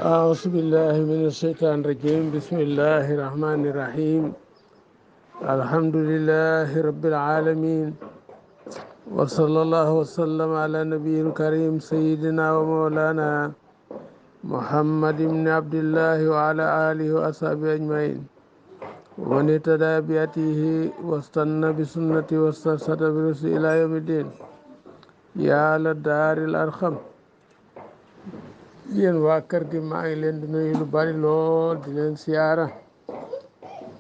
أعوذ بالله من الشيطان الرجيم. بسم الله الرحمن الرحيم. الحمد لله رب العالمين، وصلى الله وسلم على نبي الكريم سيدنا ومولانا محمد بن عبد الله وعلى آله وأصحابه أجمعين، ومن اهتدى بهديه واستنى بسنته واسترشد برشده إلى يوم الدين. يا للدار الأرحم، yéen waa kër gi maa ngi leen di nuyu lu bari lool, di leen siyaara.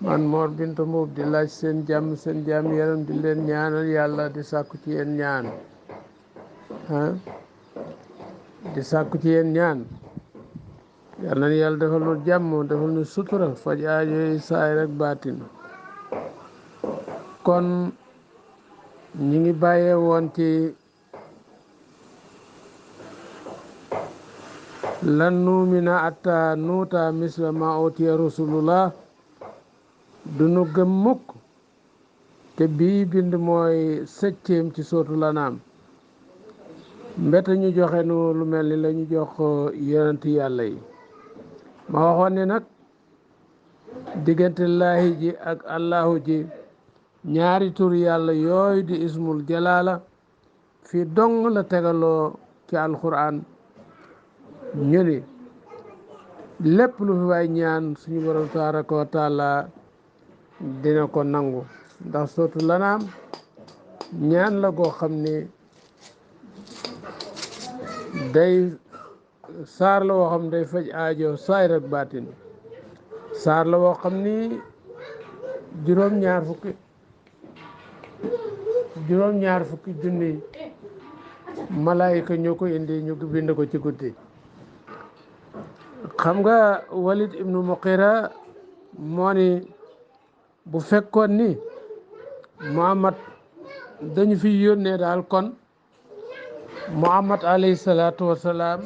man Mor Binta Mbuub di laaj seen jàmm yaram, di leen ñaanal yàlla, di sàkku ci yéen ñaan di sàkku ci yéen ñaan. yal na yàlla defal nu jàmm, defal nu sutura, faj aajo yi saayir ak baatin. kon ñi ngi bàyyee woon ci lan nuumina atta nuuta misla ma utiya rasulullah, du nu gëm mukk. te bii bind mooy sëcceem ci sootu lanaam, mbete ñu joxe nu lu mel ni la ñu jox yonent yàlla yi. ma waxoon ne nag diggante laahi ji ak allahu ji, ñaari tur yàlla yooyu di ismul jalaala, fii dong la tegaloo ci alquran. ñu ni lépp lu fi waay ñaan suñu borom tabaraka wa taala dina ko nangu, ndax sootu lanaam ñaan la goo xam ni day saar la woo xam ne day faj aajo saayir ak baatin. saar la woo xam ni juróom-ñaar fukki junni malaayika ñoo ko indi, ñu bind ko ci guddi. xam nga Walid ibnu Muqira moo ni bu fekkoon ni Muhammad dañu fi yónnee daal, kon Muhammad alayhi salaatu wasalaam,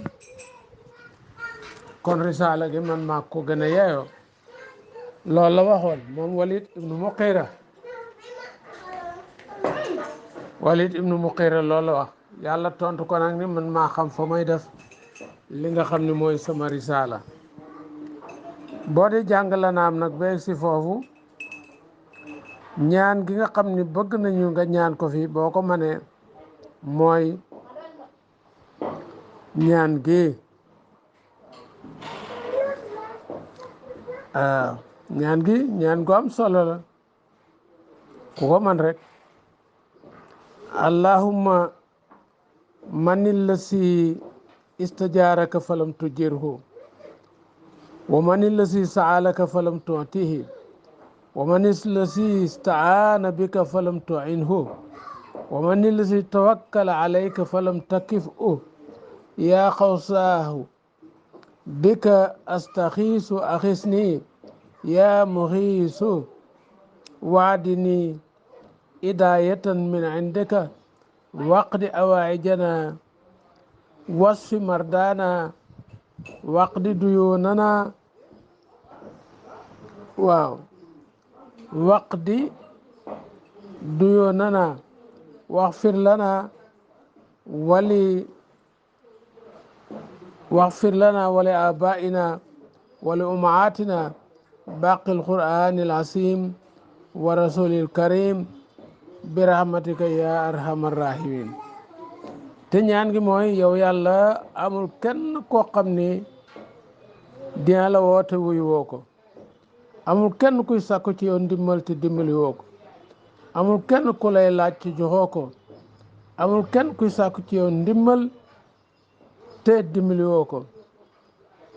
kon risaala gi man maa ko gën a yeeyoo. loolu la waxoon moom Walid ibnu Muqira. loolu la wax. yàlla tontu ko nag ni man maa xam fa may def li nga xam ne mooy sama risaala. boo di jàng la naam nag ba si foofu, ñaan gi nga xam ni bëgg nañu nga ñaan ko fi boo ko mënee, mooy ñaan gi. ñaan gu am solo la, ku ko man rek. allahumma manil la si istajaaraka falam tujirhu, wa manil la si saalaka falam tuutihi, wa manil la si istaana bika falam tuinhu, wa manil la si tawakkala alayka falam takif'u, yaa xawsaahu bika astaxiisu axisni, yaa muxiisu waadini idaayatan min indika, waqdi awaa'ijana wasfi mardana, waqdi duyuunana. waqdi duyuunana waxfir lana wali abaa'ina wali ummahaatina baqi alqur'ani alazim wa rasulil karim birahmatika ya arhamar rahimin. te ñaan gi mooy, yow yàlla, amul kenn koo xam ni dina la woote wuyu woo ko. amul kenn kuy sàkku ci yow ndimbal te dimbali woo ko. amul kenn ku lay laaj ci joxoo ko. amul kenn kuy sàkku ci yow ndimbal te dimbali woo ko.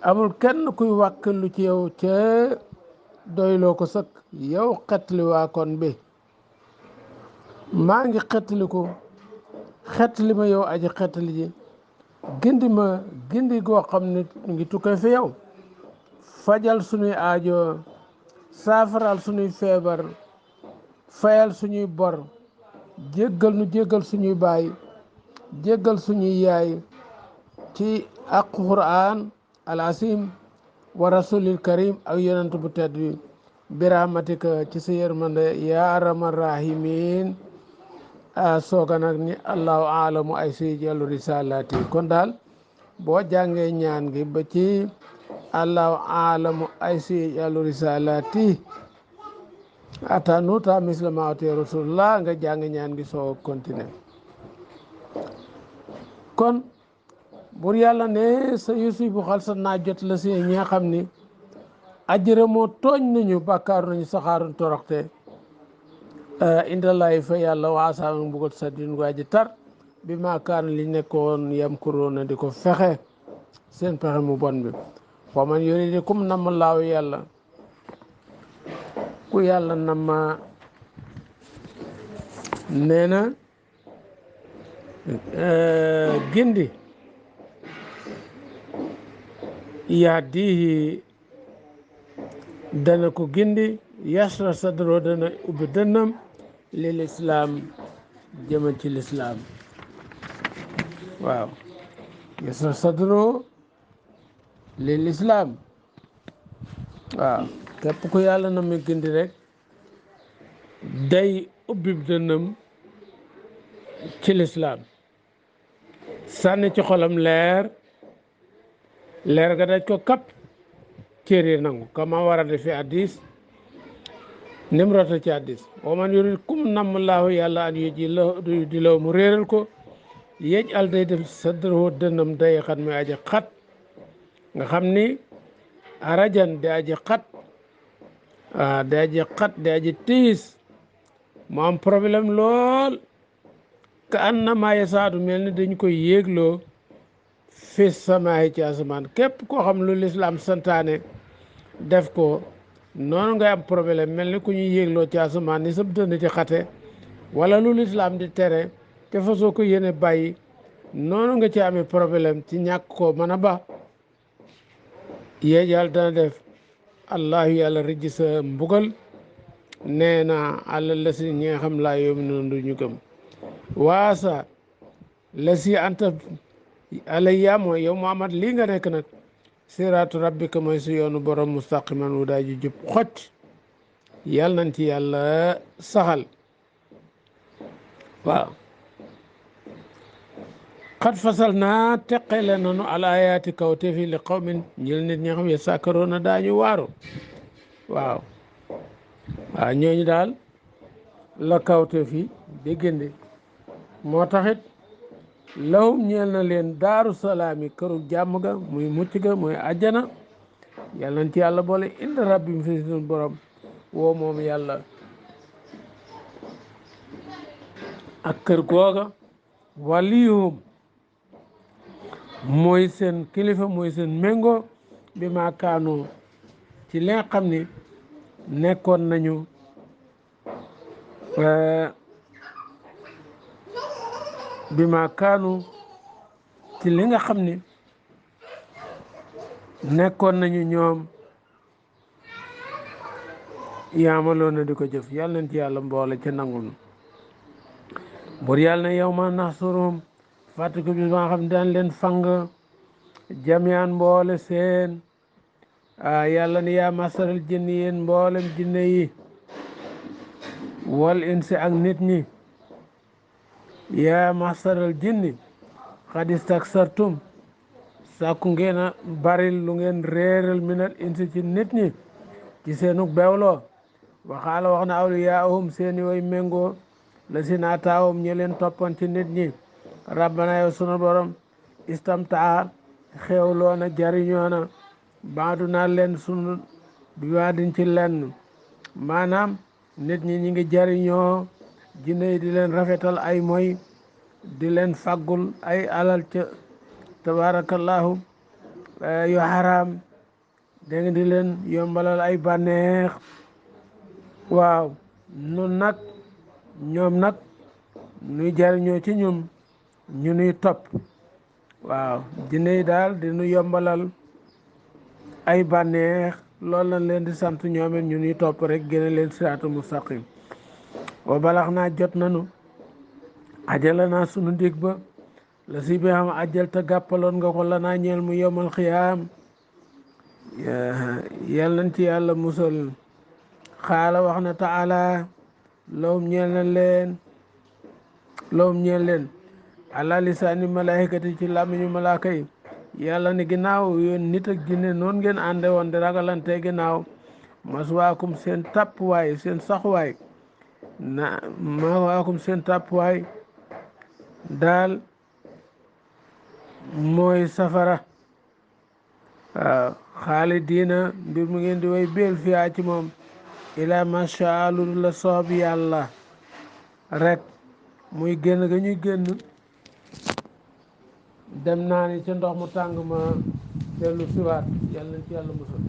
amul kenn kuy wàkkilu ci yow te doyloo ko sëkk. yow xettali waa kon bi, maa ngi xettali ma yow aji xettali ji. gindi ma gindi goo xam ne ngi tukkee fi yow. fajal suñuy aajo, saafaral suñuy feebar, fayal suñuy bor, jéggal suñuy baay, jéggal suñuy yaay, ci ak Qur'an al asim wa rasulil karim ak yonent bu tedd bi, birahmatika ci sa yërmande yaa arhamar rahimin. sooga nag ni allahu alamu ay suy jellu risalati. kon daal boo jàngee ñaan gi ba ci allahu alamu ay si yàllu risalati ata nuta misla ma ati rasulullah nga jàng ñaan gi soo continuer kon bur yàlla ne sa yusufu xal sa naa jot la si ñi nga xam ni ajjëre moo tooñ nañu bàkkaaru nañu saxaaruñ toroxte indalaay fa yàlla waasaama mbugal sa din waa ji tar bi maakaan li nekkoon yam kuróona di ko fexe seen pexe mu bon bi wa man yuridi kum nama laaw yàlla ku yàlla nama nee na gindi yahdihi dana ko gindi yasra sadro dana ubbi dënnam lil islam jëmal ci lislaam waaw yasra sadro lil islam waaw képp ku yàlla na muy gindi rek day ubbi dënnam ci lislaam sànni ci xolam leer ga daj ko kap céer nangu kama war a defi addis nim rota ci addis wa man yurid kum namm laahu yàlla an yu di law mu réeral ko yéej al day def sadrahu dënnam day xat muy aji xat nga xam ni arajan di aji xat di aji tiis mu am problème lool ka an na maaye saadu mel ni dañ koy yéegloo fi samaayi ci asamaan képp koo xam lu lislaam santaane def ko noonu ngay am problème mel ni ku ñuy yéegloo ci asamaan ni sab dënn ci xate wala lu lislaam di tere te fasoo ko yéene bàyyi noonu nga ci amee problème ci ñàkk koo mën a ba yéejal dana def allahu yàlla rijji sa mbugal nee na àlla la si ñi nga xam laa yoomi noonu du ñu gëm waasa la si anta alayya mooy yow Muhammad lii nga nekk nag siraatu rabbika mooy si yoonu borom mustaqiman wu daay ji jub xocc yàlla nañ ci yàlla saxal waaw xat fasal naa teqale nanu al ayaati kawte fi li qawmin ñil nit ñi nga xam ne sàkkaroona daañu waaru waaw ñooñu daal la kawte fi déggande moo taxit lahum ñeel na leen daaru salaami këru jàmm ga muy mucc ga muy àjjana yàlla nañ ci yàlla boole inda rabbim fi suñu borom woo moom yàlla ak kër googa waliyuhum mooy seen kilifa mooy seen méngoo bi ma kaanu ci li nga xam ni nekkoon nañu bi ma kaanu ci li nga xam ni nekkoon nañu ñoom yaamaloon na di ko jëf yàlla nañ ci yàlla mboole ca nangul bur yàlla na yow ma naxsurum fàttali ko bis ba nga xam ne daan leen fang jamian mboole seen yàlla ni yaa masaral jinn yéen mboolem jinne yi wal insi ak nit ñi yaa masaral jinni xadis tak sartum sàkku ngeen a baril lu ngeen réeral minal insi ci nit ñi ci seenug bewloo waxaala wax na awliyaahum seeni way méngoo la si naataawum ñi leen toppoon ci nit ñi rabbana yow sunu borom istamtaa xeewloona jariñoona baadu naa leen sunu bi waadin ci lenn maanaam nit ñi ñi ngi jariñoo jinne yi di leen rafetal ay moy di leen faggul ay alal ca tabarakallahu yu haram dégg nga di leen yombalal ay bànneex waaw nun nag ñoom nag nuy jariñoo ci ñun ñu nuy topp waaw jinne yi daal di nu yombalal ay bànneex loolu lañ leen di sant ñoom it ñu nuy topp rek génne leen siraatu mustaqim wa balax naa jot nanu ajala naa sunu dig ba la si bi xam ajal te gàppaloon nga ko la naa ñeel mu yomal xiyaam yal nañ ci yàlla musal xaala wax na taala lawum ñeel leen ala lisaani malaikati ci làmmiñu malaaka yi yàlla ni ginnaaw yéen nit ak jinne noonu ngeen ànde woon di ragalante ginnaaw maswaakum seen tàppuwaay seen saxuwaay na maswaakum seen tàppuwaay daal mooy safara waaw xaalidiina mbir mu ngeen di way béel fiyaa ci moom ila masha lu la soob yàlla rek muy génn ga ñuy génn dem naa ni ca ndox mu tàng ma dellu siwaat yàlla nañ ci yàlla musal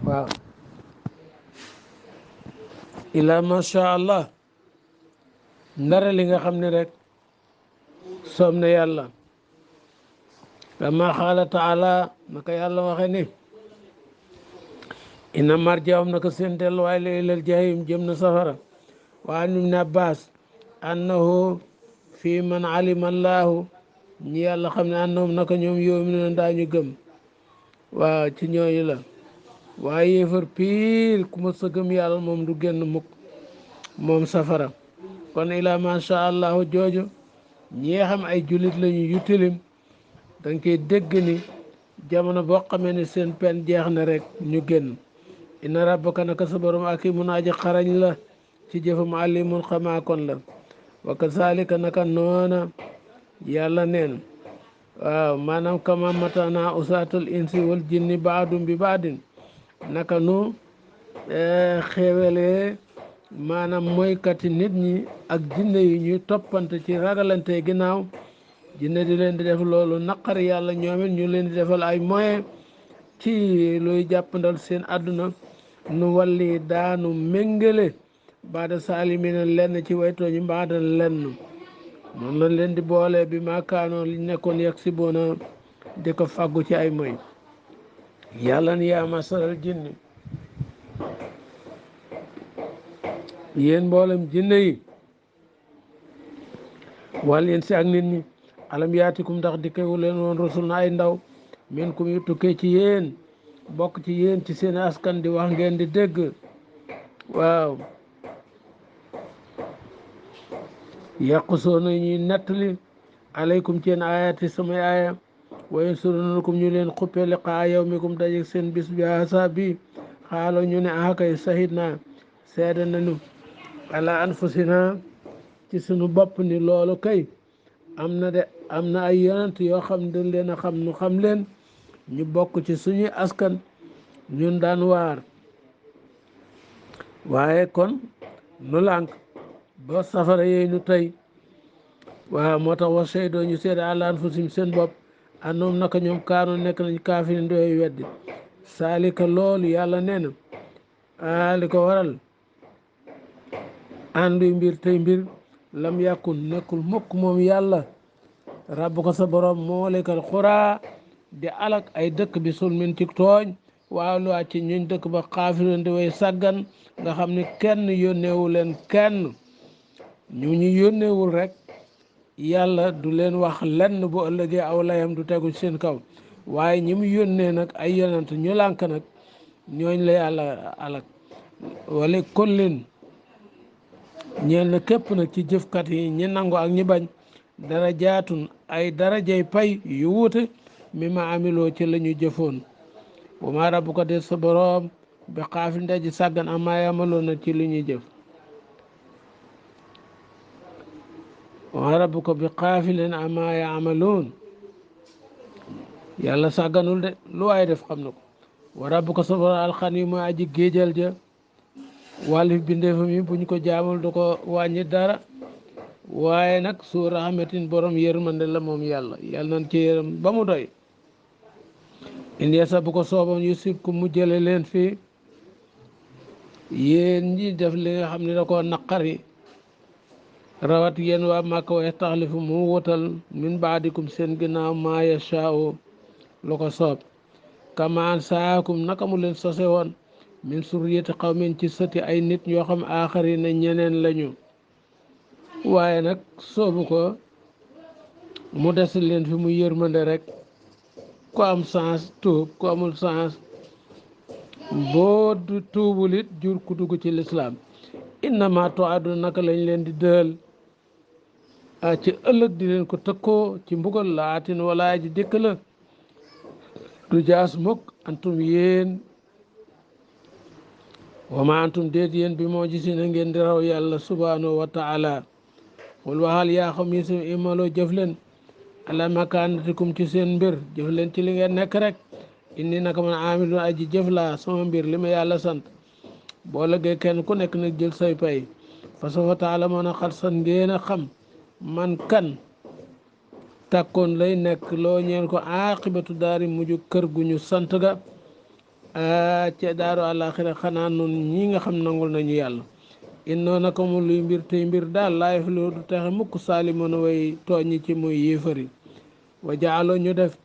waaw ila masha allah ndara li nga xam ne rek soob na yàlla kama xaala taala naka yàlla waxe ni ina marjaam naka seen delluwaay la ilal jahim jëm na safara wa an ibn abbas annahu fi man alima allahu ñi yàlla xam ne annahum naka ñoom yu'minuna daañu gëm waaw ci ñooñu la waaye yéefar piir ku ma sa gëm yàlla moom du génn mukk moom safara kon ila masha allahu jooju ñi xam ay jullit lañu yu tilim danga koy dégg ni jamono boo xamee ne seen pen jeex na rek ñu génn inna rabbaka naka sa borom hakiimun aji xarañ la ci jëfam alimun xamaa kon la wa kazalika naka noona yàlla neen waaw maanaam kama matana usaatul insi wal jinni baadum bi baadin naka nu xewelee maanaam mooykati nit ñi ak jinne yi ñuy toppante ci ragalante ginnaaw jinne di leen di def loolu naqari yàlla ñoomit ñu leen di defal ay moyen ci luy jàppandal seen àdduna nu walli daanu méngale baada saalimina lenn ci waytooñu mbaada lenn noonu lañ leen di boole bi maakaanoon li nekkoon yegg si boona di ko fàggu ci ay moy yàlla ni yaa masaral jinni yéen mboolem jinne yi wal yéen si ak nit ñi alam yaatikum ndax dikkewu leen woon rusul na ay ndaw min kum yu tukkee ci yéen bokk ci yéen ci seen askan di wax ngeen di dégg waaw yàqusoo na ñuy nettali aleykum ci yéen ayaati samay aaya wa yansurunakum ñu leen xuppe liqaa yawmikum dajeek seen bis bi asa bi xaalo ñu ne akay sahid naa seede nañu ala anfusina ci sunu bopp ni loolu kay am na de am na ay yonent yoo xam ne dañ leen a xam nu xam leen ñu bokk ci suñuy askan ñun daan waar waaye kon nu lànk ba safara yooyu nu tey waaw moo tax wax seydoo ñu seede ala anfusihim seen bopp andoom naka ñoom kaano nekk nañ kaafirin dooy weddi saalika loolu yàlla nee na li ko waral ànduy mbir tey mbir lam yàkkun nekkul mukk moom yàlla rabb ko sa borom moo lekkal xuraa di alak ay dëkk bi sulmin ci tooñ waaw lu wàcc ñuñ dëkk ba xaafiroon di way sàggan nga xam ne kenn yónneewu leen kenn ñu yónneewul rek yàlla du leen wax lenn bu ëllëgee aw layam du tegu seen kaw waaye ñi mu yónnee nag ay yonent ñu lànk nag ñooñ la yàlla alak wala kullin ñeel na képp nag ci jëfkat yi ñi nangu ak ñi bañ dara jaatun ay darajay pay yu wuute mi ma amiloo ci la ñu jëfoon wa ma rabbuka de sa boroom bi xaafil ndaji sàggan amaa yamaloo na ci li ñuy jëf wa ma rabbuka bi xaafilin amaa yaamaloon yàlla sàgganul de lu waay def xam na ko wa rabbuka sa boroom alxani mooy aji géejal ja wàllu bindeefam yi buñ ko jaamul du ko wàññi dara waaye nag su rahmatin borom yërmande la moom yàlla yàlla nañ ci yërëm ba mu doy in yasa bu ko sooboon yusibkum mu jële leen fii yéen ñi def li nga xam ne da koo naqari rawat yéen waa Màkka wa taxlifu mu wutal min baadikum seen ginnaaw maa yashaa'u lu ko soob kamaan saakum naka mu leen sose woon min surriyati qawmin ci sëti ay nit ñoo xam aaxari na ñeneen lañu waaye nag soobu ko mu des leen fi mu yërmande rek ku am sens tuub ku amul sens boo du tuubul it jur ku dugg ci lislaam innama tu'aduna naka lañ leen di dël ci ëllëg di leen ko tëkkoo ci mbugal laatin wala ji dëkk la du jaas mukk antum yéen wa ma antum déet yéen bi moo gisi na ngeen di raw yàlla subhanahu wa taala xul waxal yaa xam yi sum imaloo jëf leen ala makaanatikum ci seen mbir jëf leen ci li ngeen nekk rek inni naka man amilun aji jëf laa sama mbir li ma yàlla sant boo lëggee kenn ku nekk nag jël say pay fa sawfa ta'lamuuna xat san ngeen a xam man kan takkoon lay nekk loo ñeen ko aqibatu daari mujj kër gu ñu sant ga ca daaru àlaxira xanaa nun ñi nga xam nangul nañu yàlla innoo naka mu luy mbir tey mbir daal laa yaflihu du texe mukk saalimoon way tooñi ci muy yéefari wa jaaloo ñu def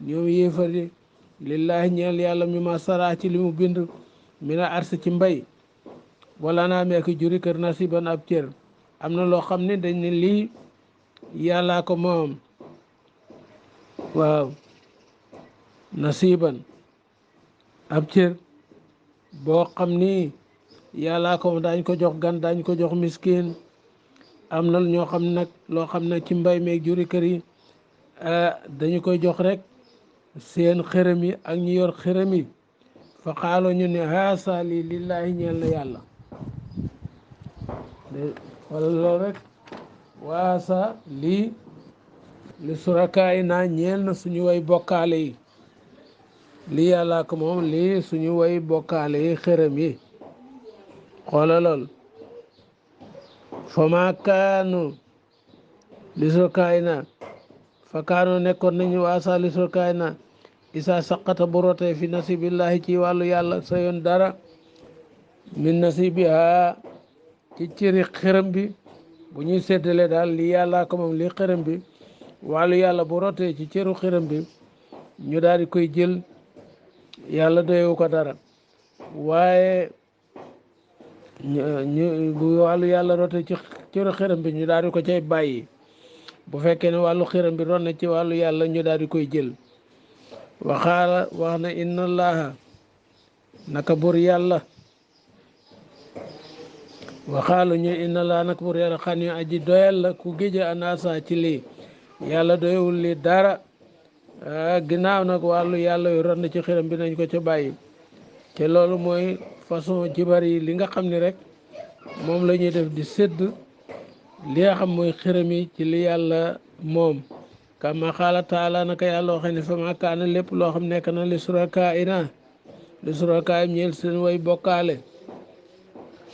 ñoom yéefari lillaahi ñeel yàlla mi ma saraa ci li mu bind mina arsi ci mbay wala naa meek juri kër nasiban ab cër am na loo xam ne dañ ne lii yàllaa ko moom waaw nasiban ab cër boo xam ni yàllaa ko daañ ko jox gan daañ ko jox miskin am na ñoo xam nag loo xam ne ci mbay meeg juri kër yi dañu koy jox rek seen xërëm yi ak ñu yor xërëm yi fa xaaloo ñu ne haasa lii lillaahi ñeel na yàlla wala loolu rek waasa lii li surakaay naa ñeel na suñu way bokkaale yi lii yàllaa ko moom lii suñu way bokkaale yi xërëm yi xoola lool fa maa kaanu li surakaay na fa kaanu nekkoon nañu waasa li surakaay na isa saqata bu rotee fi nasibillahi ci wàllu yàlla sa yoon dara min nasibiha ci cëri xërëm bi bu ñuy séddale daal li yàllaa ko moom li xërëm bi wàllu yàlla bu rotee ci cëru xërëm bi ñu daal di koy jël yàlla doyewu ko dara waaye ñu bu wàllu yàlla rotee ci cëru xërëm bi ñu daal di ko cay bàyyi bu fekkee ne wàllu xërëm bi ron na ci wàllu yàlla ñu daal di koy jël waxaala wax na inna allaha naka bur yàlla waxaalu ñu inna allaha naka bur yàlla xan yu aji doyal la ku géja anasa ci lii yàlla doyewul lii dara ginnaaw nag wàllu yàlla yu ron na ci xiram bi nañ ko ca bàyyi te loolu mooy façon jibar yi li nga xam ni rek moom la ñuy def di sédd li nga xam mooy xiram yi ci li yàlla moom kama xaala taala naka yàlla waxee ne fa ma kaana lépp loo xam nekk na li surakaa ina li surakaa yi ñeel seen way bokkaale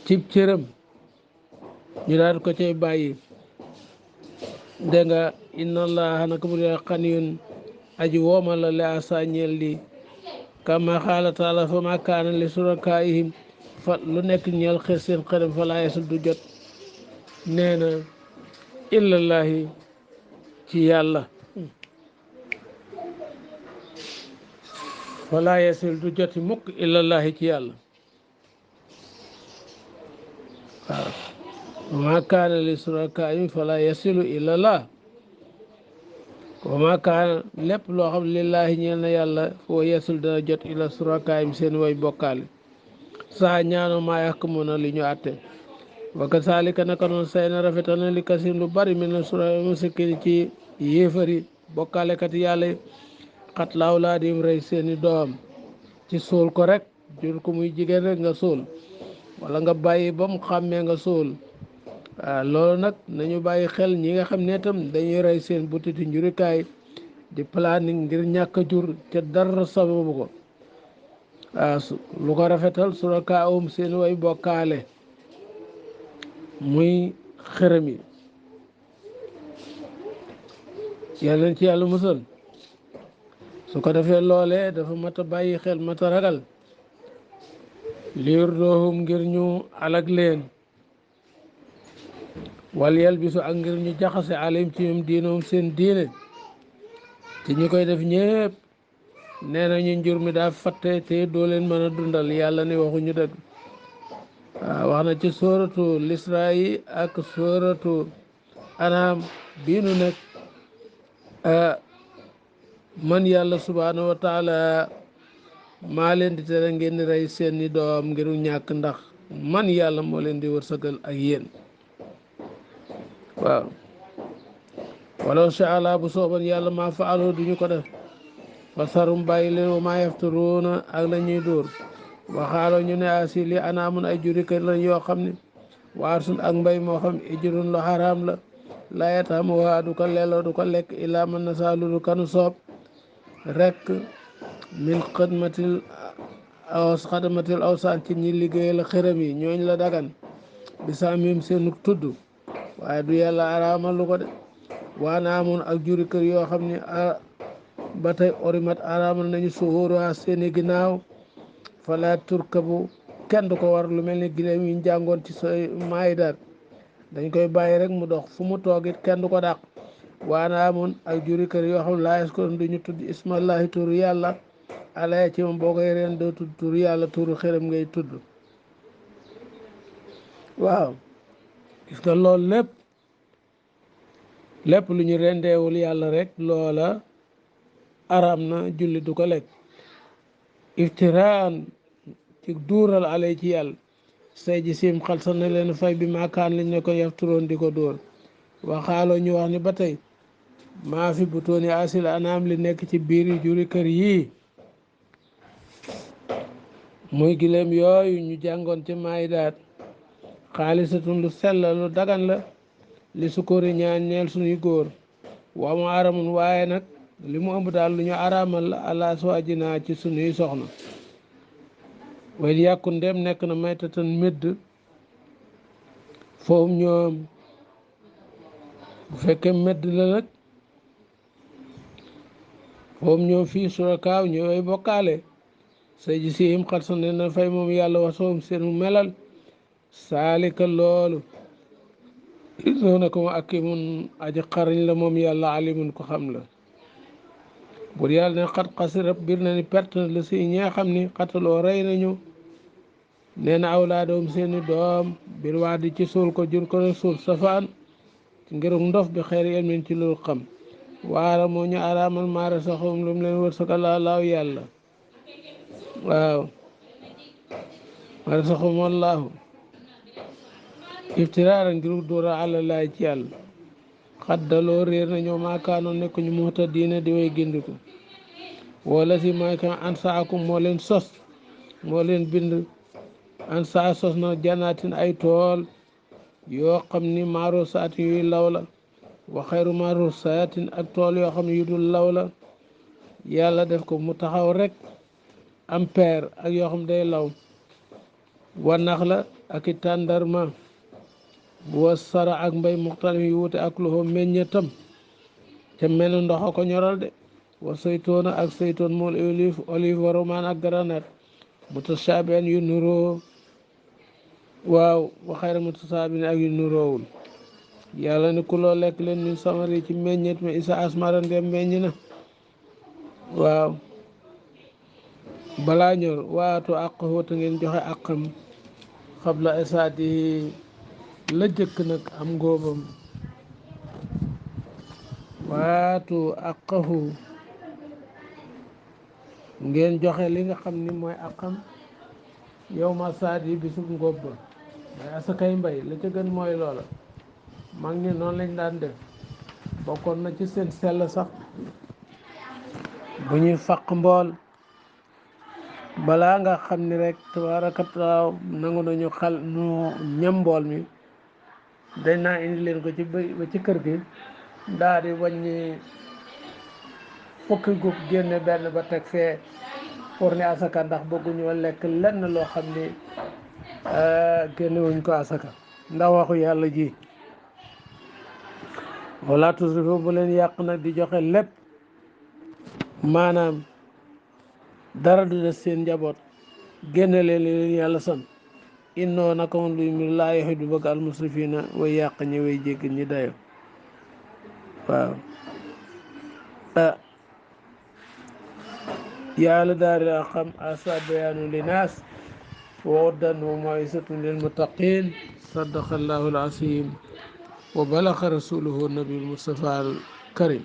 cib cëram ñu daal ko cay bàyyi dégg nga inna allaha naka bu dee xaniyun aji wooma la li asa ñeel li kama xaala taala fa ma kaana li surakaihim fa lu nekk ñeel xër seen xërëm fa laa yesul du jot nee na illallahi ci yàlla falaa yasil du joti mukk illallahi ci yàlla waaw wa ma kaana li surakaihim falaa yasilu illallah wa ma kaana lépp loo xam lillahi ñeel na yàlla foo yasul dana jot illa surakaihim seen way bokkaale saa ñaano maa yaxkumuna li ñu àtte wa kasaalika naka noonu say na rafetal na li kasir lu bari min na sura musikiri ci yéefari bokkaalekat yàlla xat laaw laa dim rey seeni doom ci suul ko rek jur ko muy jigéen rek nga suul wala nga bàyyi ba mu xàmmee nga suul waaw loolu nag nañu bàyyi xel ñi nga xam ne tam dañuy rey seen butiti njurikaay di planning ngir ñàkk a jur te dara sababu ko waaw lu ko rafetal suraka seen way bokkaale muy xërëm yi yàlla na ci yàlla musal su ko defee loolee dafa mat a bàyyi xel mat a ragal liir doohum ngir ñu alag leen wal yel bisu ak ngir ñu jaxase alim ci ñoom diinoom seen diine te ñu koy def ñépp nee na ñu njur mi daa fatte te doo leen mën a dundal yàlla ne waxu ñu dëgg waaw wax na ci sóoratu lisra yi ak sóoratu anaam bii nu nekk man yàlla subhanahu wa taala maa leen di tere ngeen di rey seeni doom ngir ñàkk ndax man yàlla moo leen di wërsëgal ak yéen waaw walaw shaa Allah bu sooban yàlla maa faaloo duñu ko def fa sarum bàyyi leen wa maa yaftaruuna ak la ñuy dóor waxaaloo ñu ne asi li anaamun ay juri kër lañ yoo xam ne waarsun ak mbay moo xam ijrun lu xaraam la laa yatamuhaa du ko lelloo du ko lekk illaa man nasaa lu kanu soob rekk min xadmatil awsaan ci ñi liggéeyal xërëm yi ñooñ la dagan bi saamim seenu tudd waaye du yàlla araamal lu ko de waana amoon ak juri kër yoo xam ne ba tey orimat araamal nañu suhuruha seeni ginnaaw fala turkabu kenn du ko war lu mel ni gileem yi ñu jàngoon ci sa maayidaat dañ koy bàyyi rek mu dox fu mu toogit kenn du ko dàq waana amoon ak juri kër yoo xam ne laa yaskoon duñu tudd ismallahi turu yàlla alaya ci moom boo koy reen doo tudd turu yàlla turu xërëm ngay tudd waaw gis nga loolu lépp lu ñu rendeewul yàlla rek loola araam na julli du ko lekk iftiraan ci duural alay ci yàlla say ji sim xal sax na leen fay bi maakaan lañ ne ko yafturoon di ko dóor waxaaloo ñu wax ni ba tey maa fi butooni asil anaam li nekk ci biir juri kër yii muy gileem yooyu ñu jàngoon ci maayidaat xaalisatun lu sell lu dagan la li sukóori ñaan ñeel suñuy góor waa mu aramun waaye nag li mu ëmb daal lu ñu araamal la ala suwajinaa ci suñuy soxna way yàkku ndem nekk na maytatan médd foofu ñoom bu fekkee médd la nag foofu ñoom fii surakaaw ñooy bokkaale say ji si im xat sa ne na fay moom yàlla wasoom seenu melal saalika loolu soo na ko ak mun aji xarañ la moom yàlla alimun ko xam la bur yàlla ne xat xasirab bir na ni perte na la si ñee xam ni xataloo rey nañu nee na awlaadoom seeni doom bir wax di ci suul ko jur ko ne suul safaan ci ngirug ndof bi xeer yelmin ci loolu xam waara moo ñu araamal maara saxum lu mu leen wërsëgal laaw yàlla waaw maara saxum wallaahu iftiraara ngirug dóora àlalaay ci yàlla xaddaloo réer na ñoo maakaanoon nekk ñu muxta diina di way gindiku wala si mooy kan ansaakum moo leen sos moo leen bind ansa sos na janaatin ay tool yoo xam ni maaro saatin yuy law la wa xayru maaro saatin ak tool yoo xam ne yu dul law la yàlla def ko mu taxaw rek am peer ak yoo xam day law wa nax la ak i tàndarma wa sara ak mbay muxtalim yu wute ak loxo meññetam te mel na ndox a ko ñoral de wa saytoona ak saytoon mool olive wa romaan ak granat mutashabihan yu nuroo waaw wa xayra mutashabihan ak yu nuroowul yàlla ni ku loo lekk leen min samari ci meññet mi isa asmara ndem meññ na waaw balaa ñor waatu àq wata ngeen joxe àqam xabla isaati la jëkk nag am ngóobam waatu àqahu ngeen joxe li nga xam ni mooy àqam yow ma saat yi bisub ngóob ba mooy asakay mbay la ca gën mooy loola mag ñi noonu lañ daan def bokkoon na ci seen sell sax bu ñuy faq mbool balaa nga xam ni rek tabaarakallaahu nangu nañu xal nu ñam mbool mi dañ naa indi leen ko ci ba ci kër gi daa di wàññi fukki gub génne benn ba teg fee pour ni asaka ndax bëgguñoo lekk lenn loo xam ni génne wuñ ko asaka ndax waxu yàlla ji wala tusrifu bu leen yàq nag di joxe lépp maanaam dara du des seen njaboot génne leen li leen yàlla sant innoo naka moom luy mbir laa yuhibbu bëgg almusrifina way yàq ñi way jégg ñi dayo waaw yàlla daari a xam asa bayaanu linaas wa uddan wa mawisatun lil muttaqin sadaqa allahu al asim wa balaxa rasuluhu nabi mustafa al karim